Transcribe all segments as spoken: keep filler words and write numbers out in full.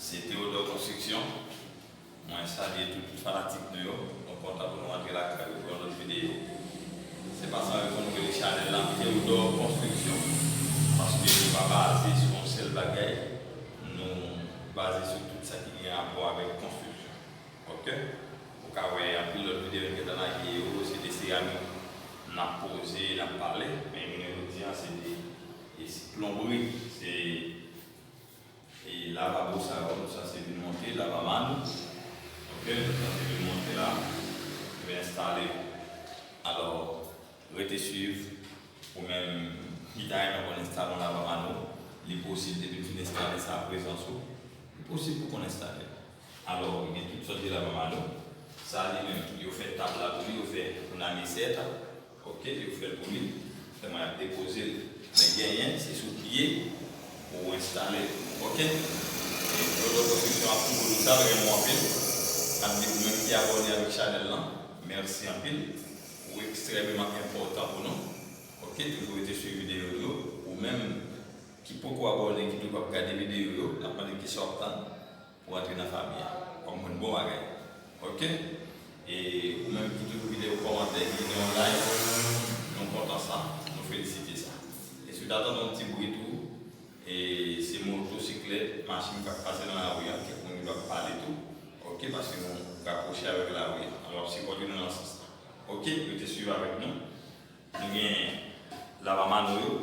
Se Théodore Construction. Mwen salye tout fanatik nou yo. Nou kontan pou nou rantre lakay yo pou yon lòt videyo. Se pa san rezon nou rele chanèl la Théodore Construction. Paske nou pa baze sou yon sèl bagay. Nou baze sou tout sa ki gen rapò avèk konstriksyon. Oke? Ou ka wè anpil lòt videyo nou gentan lage yo, se de seramik n ap poze, n ap pale. Men jounen jodi a, se de, e se plonbri, se e lavabo sa yo, nou sanse vin monte, lavabo nou. Oke, nou sanse vin monte la, vin enstale. Alò, rete swiv, ou menm ki ta renmen konn enstale yon lavabo nou, li posib depi w fin enstale sa a prezans ou, li posib pou konn enstale. Alò, gen tout sòt de lavabo nou. Sa li menm, yo fè tab la pou li, yo fè pou n ale sèt. Oke, yo fè l pou li. Sèlman y ap depoze l. Men genyen, se sou pye pou w enstale l. Oke? E Dodo Konstriksyon ap pwouve nou sa, l renmen w anpil. N ap di ou menm ki abòne avèk chanèl lan, mèsi anpil. Ou ekstrèmeman enpòtan pou nou. Oke, toujou rete swiv videyo nou yo. Ou menm ki poko abòne, ki toujou ap gade videyo yo, n ap mande kisa w ap tann pou antre nan fanmi an. Kòm moun bon bagay. Oke? E ou menm ki toujou kite yon kòmantè, ki kite yon like, nou kontan sa, nou felisite sa. E si w ta tande yon ti bri tou, e se motosiklèt, machin k ap pase nan lari a, kèk moun ki ap pale tou. Oke? Paske nou rapwoche avèk lari a. Alò, w ap sipòte nou nan sans lan. Oke? Rete swiv avèk nou. Nou gen lavamano yo.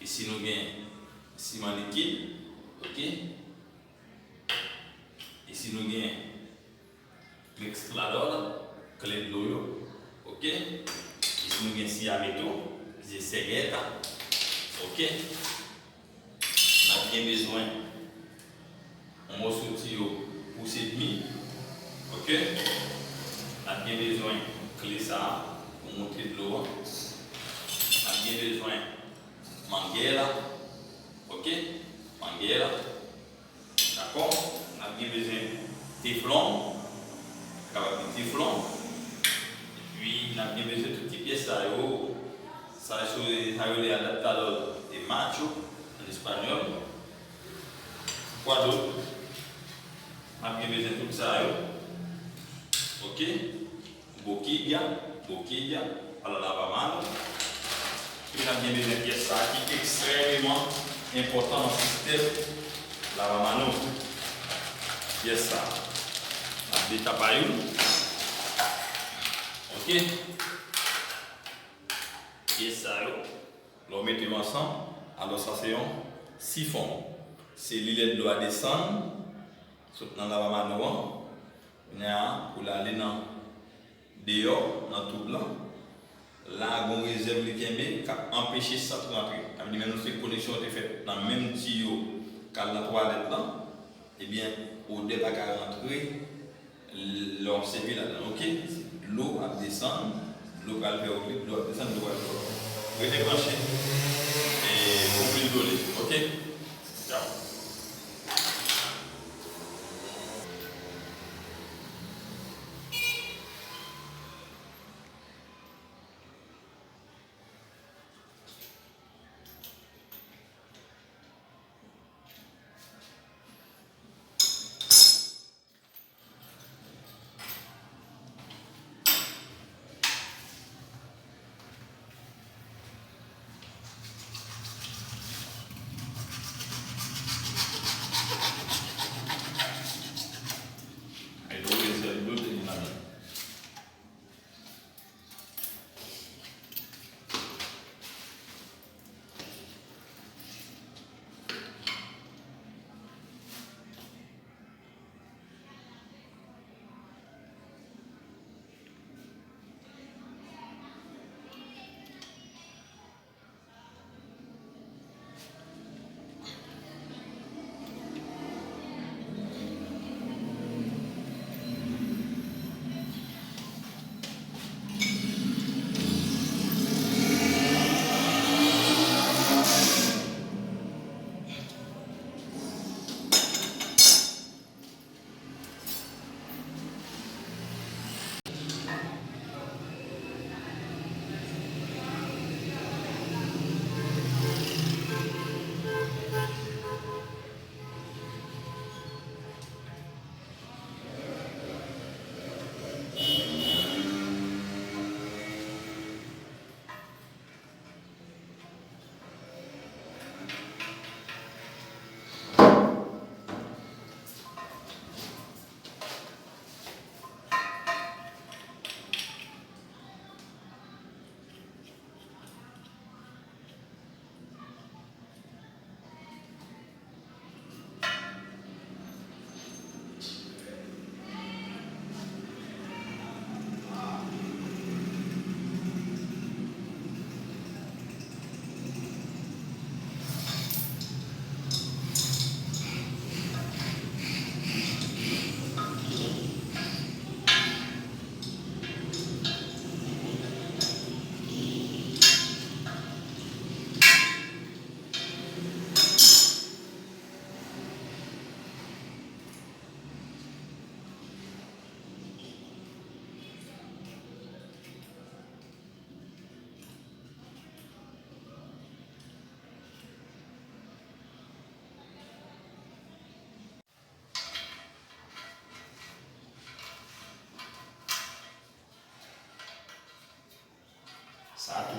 Isi nou gen siman likid, oke? Isi nou gen mixtrador, kle dlo yo, oke? Isi nou gen siyameto, ki se sègèta, oke? N ap gen bezwen yon moso tiyo pous edmi, oke? N ap gen bezwen kle sa a pou moute dlo a. N ap gen bezwen mangèla, oke? Mangèla, dakò? N ap gen bezwen teflon, kapab di teflon. Epi n ap gen bezwen tout ti pyès sa yo. Sa yo, sa yo rele adaptador de macho an espanyòl. Kwa dot? N ap gen bezwen tout sa yo. Oke? Bokilya, bokilya, pa lavamano. Epi n ap gen bezwen pyès sa a ki ekstrèmeman enpòtan nan sistèm lavamano. Pyès sa a. N ap detapa youn. Oke? Pyès sa yo, lè w mete yo ansanm, alò sa se yon sifon. Se li lè dlo a desann, sot nan lavamano an. Kounye a, pou l ale nan deyò, nan toub lan, la a gen yon rezèv li kenbe k ap anpeche sant rantre. Sa vle di, menm si koneksyon an te fèt nan menm tiyo k al nan twalèt lan, ebyen, odè pa ka rantre lè w ap sèvi ladan l, oke? Dlo ap desann, dlo pral fè wout li, dlo ap desann, dlo pral fè wout li. Rete branche, e, pou plis done, oke? Tchaw.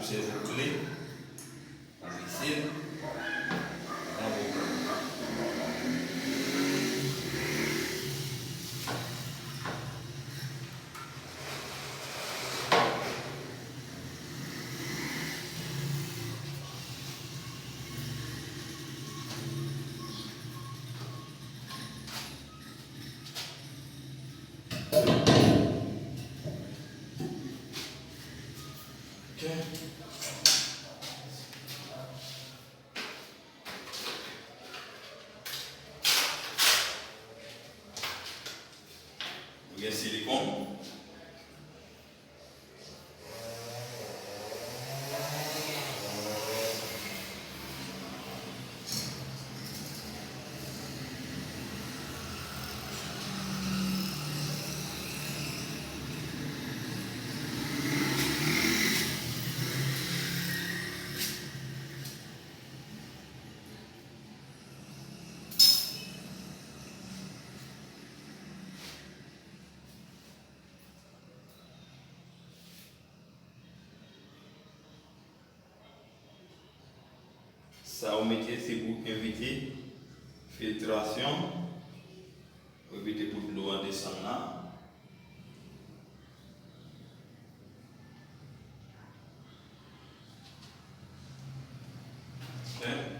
Sèvi w kle pou vise l. Nan bon. Ok. Nou gen silikòn. Sa ou mete se pou evite filtrasyon, pou evite pou dlo a desann la. Ok.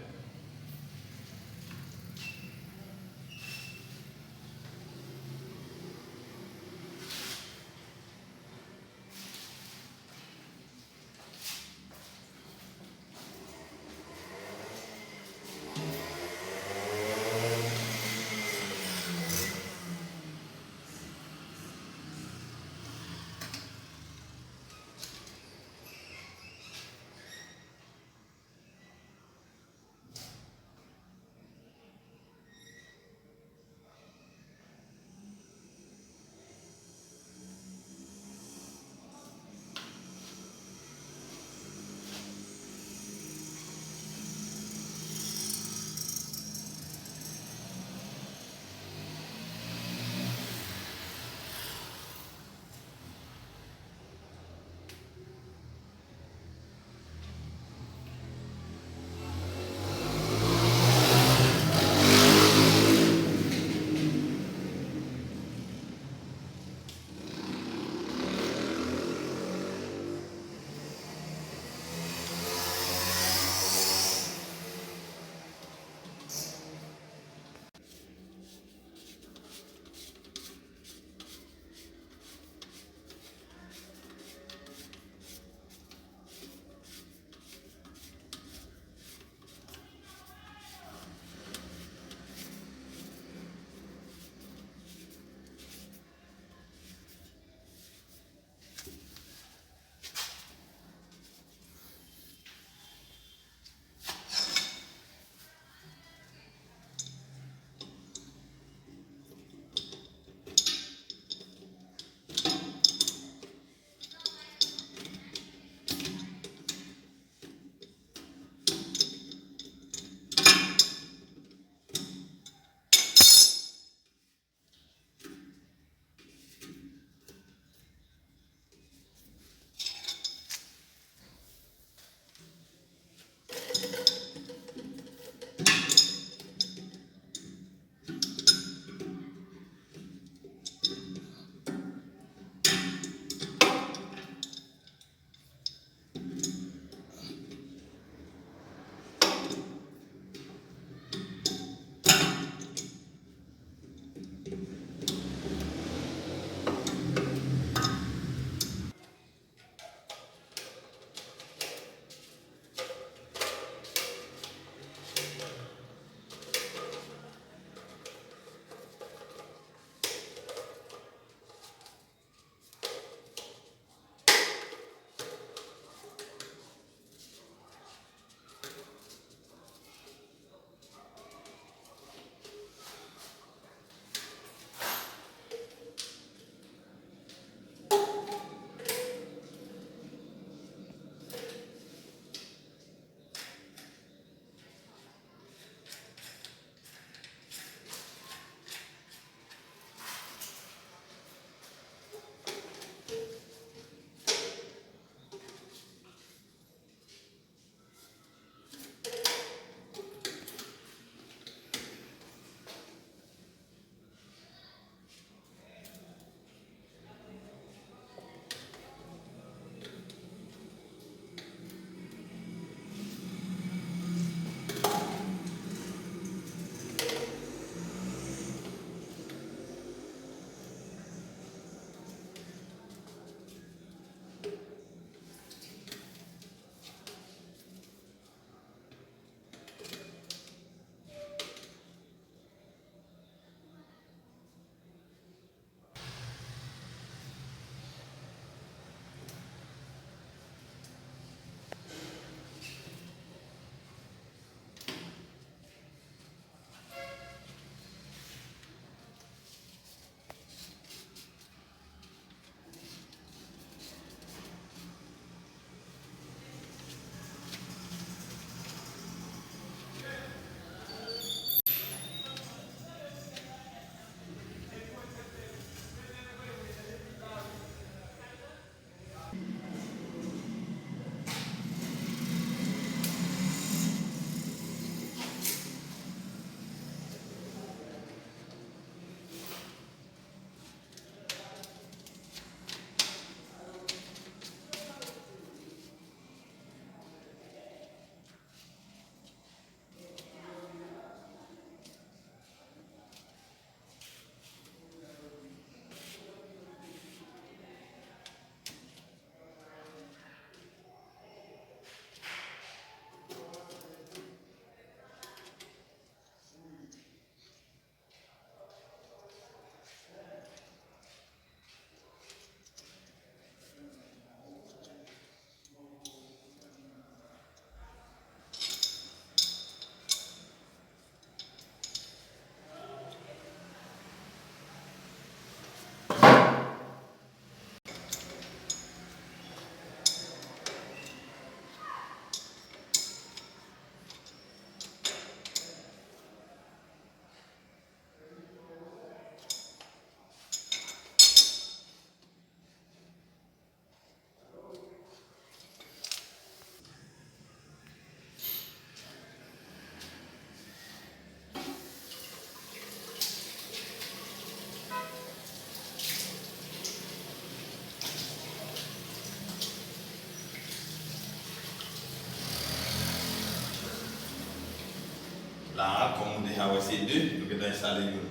La, kòm ou deja wè se de, nou gentan enstale youn.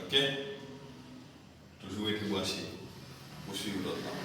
Ok? Toujou rete branche pou swiv lòt la.